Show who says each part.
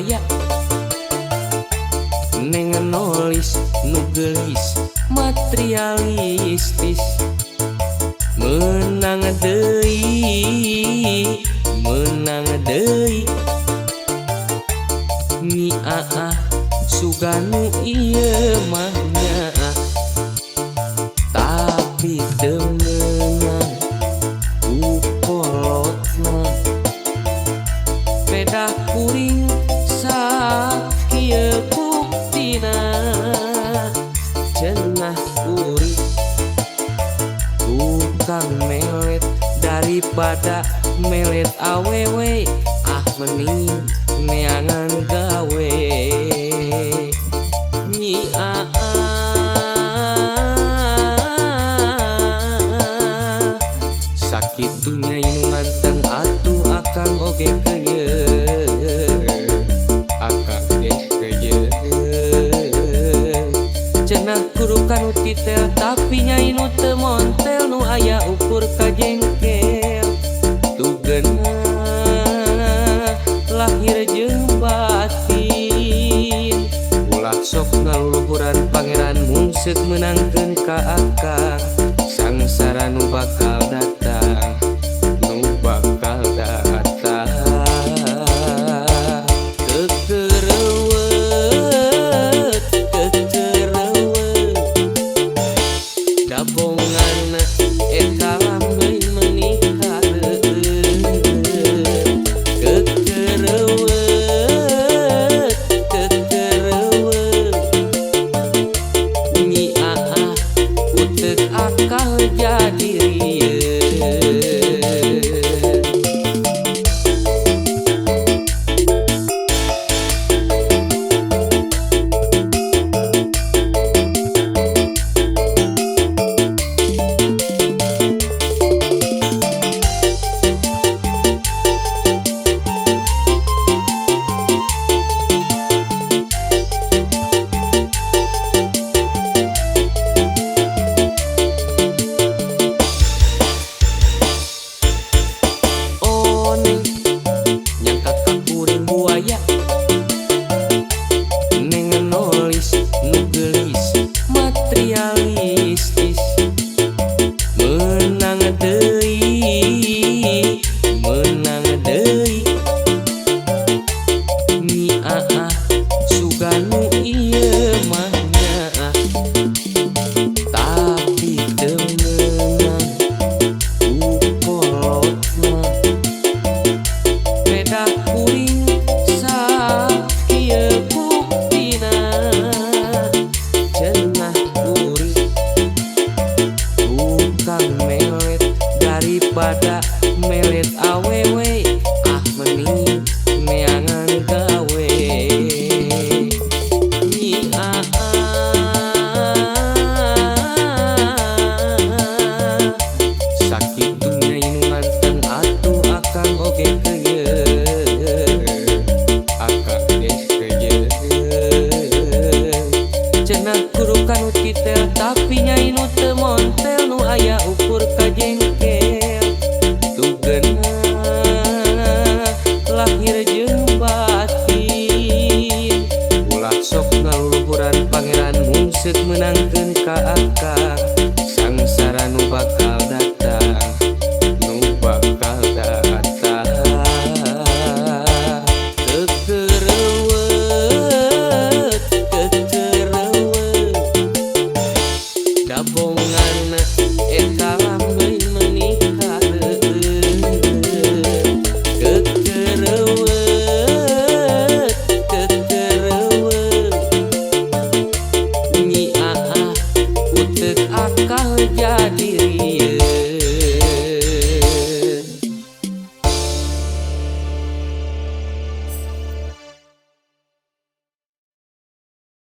Speaker 1: buaya. Neng nolis nu geulis materialistis. Menang deui, menang deui. Nyi Aah suganu ieu mah nyaah, tapi teu meunang ku kolotna. Pedah kuring sakieu buktina, cenah kuring tukang melet daripada melet awewe, ah mending neangan gawe. Nyi Aah sakitunya nu nganteng atuh akang oge keuyeuh, akang ge keuyeuh. Cenah guru kanu titel tapi nyai nu teu montel, nu aya ukur ka jengkel. Tugeuna lahir jeung batin, ulah sok ngaluluhuran pangeran mun seuk meunangkeun ka akang. Sangsara nu bakal datang, nu bakal datang. Kekereuweut, kekereuweut, dabonganna eta lambeui menikah leueur. Kekereuweut, kekereuweut, Nyi Aah uteuk akal jadi rieut. Oneng nyangka ka kuring buaya, neng nolis nu geulis materialistis. Menang deui, menang deui. Nyi Aah suganu ieu mah nyaah, tapi teu meunang ku kolotna. Pedah kuring sakieu buktina, cenah kuring tukang melet daripada melet awewe.